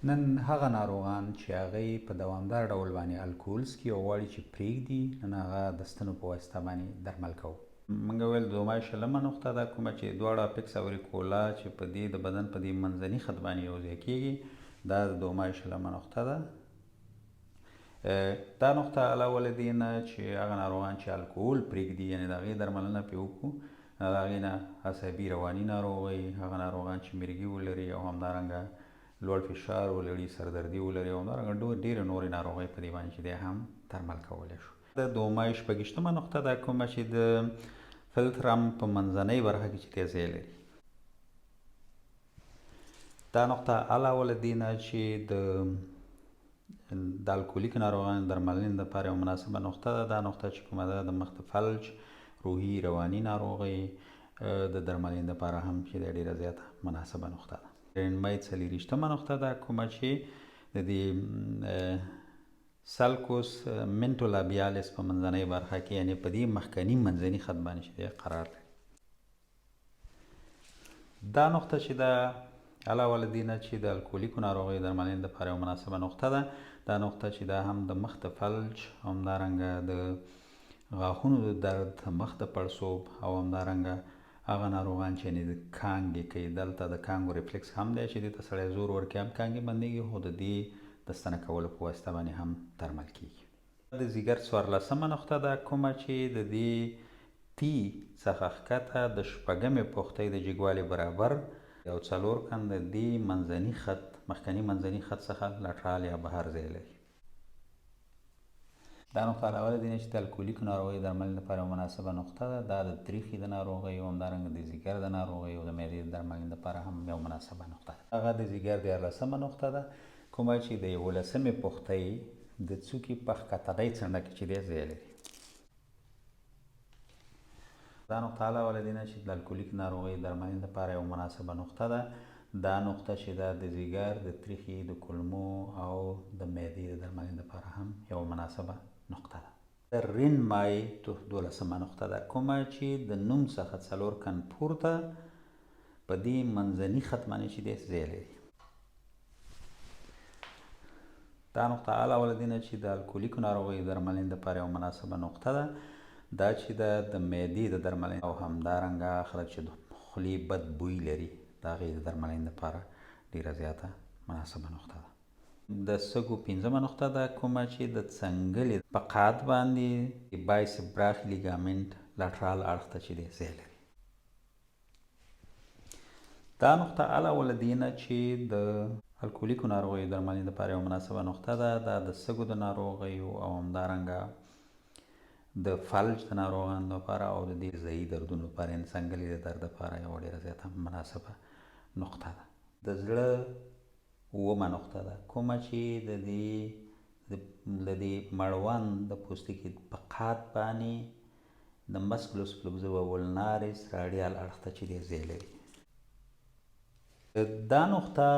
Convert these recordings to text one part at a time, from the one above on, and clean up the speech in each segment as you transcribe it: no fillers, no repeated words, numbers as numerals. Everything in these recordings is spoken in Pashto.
نن هغه ناروغان چې هغه په دوامدار ډول باندې الکول څکي او غواړي چې پرېږدي، نن هغه د ستنو په واسطه باندې درمل کوو. مونږ ویل دومای شلمه نقطه ده، کومه چې دواړه اپکس اوریکولا چې په دې د بدن په دې منځني خط باندې یو ځای کېږي، دا د دومای شلمه نقطه ده. دا نقطه علاوه له دې نه چې هغه ناروغان چې الکول پرېږدي، یعنې د هغې درملنه پرې وکړو، د هغې نه عصبي رواني ناروغۍ، هغه ناروغان چې مرګي ولري او همدارنګه لوړ فشار ولري، سردردي ولري او همدارنګه ډېرې نورې ناروغۍ په دې باندې چې دی هم درمل کولی شو. د دومای شپږیشتمه نقطه ده، کومه چې د فلترم په منځنۍ برخه کې چې دی ځای لري. دا نقطه علاوه له دې نه چې د الکولیک ناروغانو درملنې لپاره یوه مناسبه نقطه ده، دا نقطه چې کومه ده د مخ د فلج، روحي رواني ناروغۍ د درملنې لپاره هم چې ده ډېره زیاته مناسبه نقطه ده. رینمای څلېرویشتمه نقطه ده، کومه چې د دې سلکوس منټولابیالیس په منځنۍ برخه کې، یعنې په دې مخکني منځني خط باندې چې دی قرار لري. دا نقطه چې ده علاوه له دې نه چې د الکولیکو ناروغیو درملنې لپاره یوه مناسبه نقطه ده، دا نقطه چې ده هم د مخ د فلج، همدارنګه د غاښونو د درد، مخ د پړسوب او همدارنګه هغه ناروغان چې یعنې د کانګې کوي، دلته د کانګو ریفلکس هم دی چې دې ته سړی زور ورکړي هم کانګې بندېږي، خو د دې د ستنه کولو په واسطه باندې هم درمل کېږي. د ځیګر څوارلسمه نقطه ده، کومه چې د دې تي څخه ښکته د شپږمې پښتۍ د جګوالي برابر او څلور کن د دې منځني خط، مخکني منځني خط څخه لټرال یا بهر ځای لري. دا نقطه علاوه له دې نه چې د الکولیکو ناروغیو درملنې لپاره یوه مناسبه نقطه ده، دا د تریخي د ناروغیو، همدارنګه د ځیګر د ناروغیو او د معدې د درملنې لپاره هم یوه مناسبه نقطه ده. هغه د ځیګر دیارلسمه نقطه ده، کومه چې د یولسمې پښتۍ د څوکې په ښکتنۍ څنډه کې چې دی ځای لري. دا نقطه علاوه له دې نه چې د الکولیک ناروغۍ درملنې لپاره یوه مناسبه نقطه ده، دا نقطه چې ده د ځیګر، د تریخي، د کولمو او د معدې د درملنې لپاره هم یوه مناسبه نقطه ده. د رین مای دولسمه نقطه ده، کومه چې د نوم څخه څلور کن پورته په دې منځني خط باندې چې دی ځای لري. دا نقطه علاوه له دې نه چې د الکولیکو ناروغیو درملنې لپاره یوه مناسبه نقطه ده، دا چې ده د معدې د درملنې او همدارنګه خلک چې د خولې بد بوی لري د هغې د درملنې لپاره ډېره زیاته مناسبه نقطه ده. د سږو پنځمه نقطه ده، کومه چې د څنګلې په قاد باندې بایسپ براخي لیګامنټ لاټرال اړخ ته چې دی ځای لري. دا نقطه علاوه له دې نه چې د الکولیکو ناروغیو درملنې لپاره یوه مناسبه نقطه ده، دا د سږو د ناروغیو او همدارنګه د فلج د ناروغانو لپاره او د دې ځایي دردونو لپاره، یعنې څنګلې د درد لپاره یوه ډېره زیاته مناسبه نقطه ده. د زړه اوومه نقطه ده، کومه چې د دې د دې مړوند د پوستکي په قات باندې د مسکلوس فلوکزوا ولناریس راډیال اړخ ته چې دی ځای لري. دا نقطه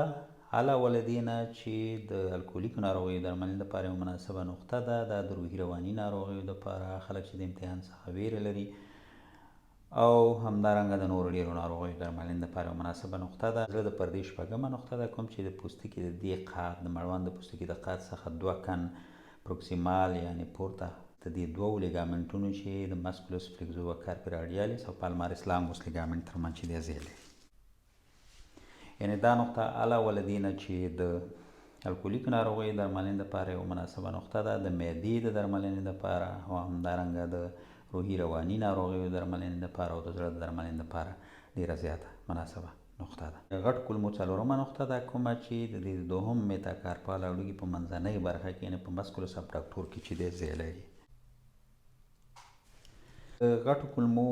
علاوه له دې نه چې د الکولیکو ناروغیو درملنې لپاره یوه مناسبه نقطه ده، دا د روحي رواني ناروغیو لپاره، خلک چې د امتحان څخه ویره لري او همدارنګه د نورو ډېرو ناروغیو درملنې لپاره یوه مناسبه نقطه ده. زړه د پردې شپږمه نقطه ده، کوم چې د پوستکي د دې قات، د مړوند د پوستکي د قات څخه دوه کن پروکسیمال یعنې پورته د دې دوو لیګامنټونو چې د مسکولوس فلیکزووا کارپی راډیالیس او پالماریس لانګوس لیګامنټ ترمنځ چې دی ځای لري. یعنې دا نقطه علاوه له دې نه چې د الکولیک ناروغیو درملنې لپاره یوه مناسبه نقطه ده، د معدې د درملنې لپاره او همدارنګه د روحي رواني ناروغیو درملنې لپاره او د زړه د درملنې لپاره ډېره زیاته مناسبه نقطه ده. غټ کولمو څلورمه نقطه ده، کومه چې د دې د دوهم میتاکارپال هډوکي په منځنۍ برخه کې، یعنې په مسکولوس ابډاکټور کې چې دی ځای لري. د غټو کولمو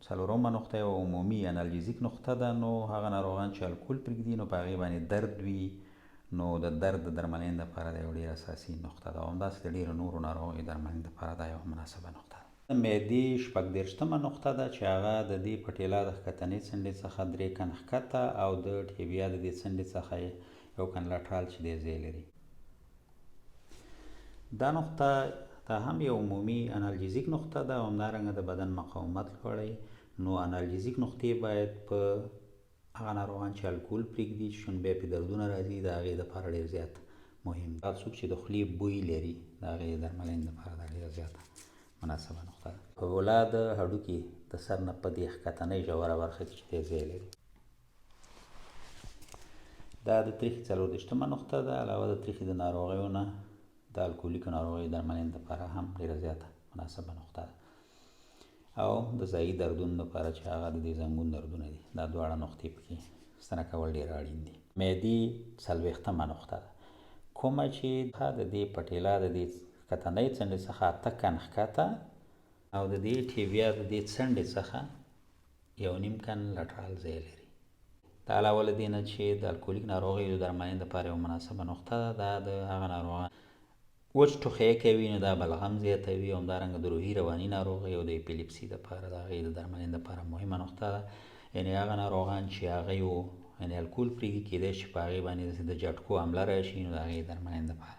څلورمه نقطه یوه عمومي انالجیزیک نقطه ده، نو هغه ناروغان چې الکول پرېږدي نو په هغې باندې درد وي، نو د درد د درملنې لپاره دا یوه ډېره اساسي نقطه ده او همداسې د ډېرو نورو ناروغیو درملنې لپاره دا یوه مناسبه نقطه ده. د معدې شپږدېرشتمه نقطه ده چې هغه د دې پټیلا د ښکتنۍ څنډې څخه درې کن ښکته او د ټیبیا د دې څنډې څخه یو کن لټرال چې دی ځای لري. دا نقطه دا هم یو عمومي انالجیزیک نقطه ده او همدارنګه د بدن مقاومت لوړوي، نو انالجیزیک نقطې باید په هغه ناروغان چې الکول پرېږدي چې چون بیا پرې دردونه راځي، د هغې دپاره ډېر زیات مهم دی. هغه څوک چې د خولې بوی لري، د هغې د درملنې دپاره دا ډېره زیاته مناسبه نقطه ده. فیبولا د هډوکي د سر نه په دې ښکتنۍ ژوره برخه کې چې دی ځای لري. دا د تریخي 34مه نقطه ده. علاوه د تریخي د ناروغیو نه د الکولیکو ناروغیو درملنې لپاره هم ډېره زیاته مناسبه نقطه ده، او د ځایي دردونو لپاره چې هغه د دې زنګون دردونه دي، دا دواړه نقطې پکې ستنه کول ډېر اړین دي. معدې 40مه نقطه ده، کومه چې د دې پټیلا د دې ښکتنۍ څنډې څخه 8 کن ښکته او د دې ټیبیا د دې څنډې څخه 1.5 کن لټرال ځای لري. دا علاوه له دې نه چې د الکولیک ناروغیو د درملنې لپاره یوه مناسبه نقطه ده، دا د هغه ناروغان وچ ټوخی کوي نو دا بلغم زیاتوي، او همدارنګه د روحي رواني ناروغۍ او د اپیلیپسي لپاره د هغې د درملنې لپاره مهمه نقطه ده. یعنې هغه ناروغان چې هغه یو یعنې الکول پرېږدي، کېدای شي په هغې باندې د جټکو حمله راشي، نو د هغې درملنې لپاره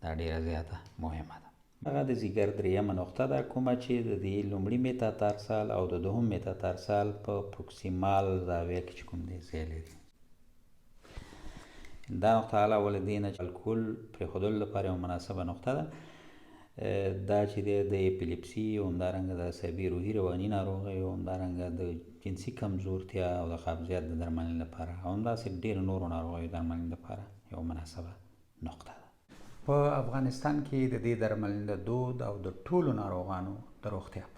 دا ډېره زیاته مهمه ده. هغه د ځیګر درېیمه نقطه ده، کومه چې د دې لومړي میتاتارسال او د دوهم میتاتارسال په پروکسیمال زاویه کې چې کوم دی ځای لري. دا نقطه علاوه له دې نه چې الکول پرېښودلو لپاره یوه مناسبه نقطه ده، دا چې دی د اپیلیپسي او همدارنګه د عصبي روحي رواني ناروغیو او همدارنګه د جنسي کمزورتیا او د قبضیت د درملنې لپاره او همداسې ډېرو نورو ناروغیو درملنې لپاره یوه مناسبه نقطه ده. په افغانستان کې د دې درملنې د دود او د ټولو ناروغانو د روغتیا په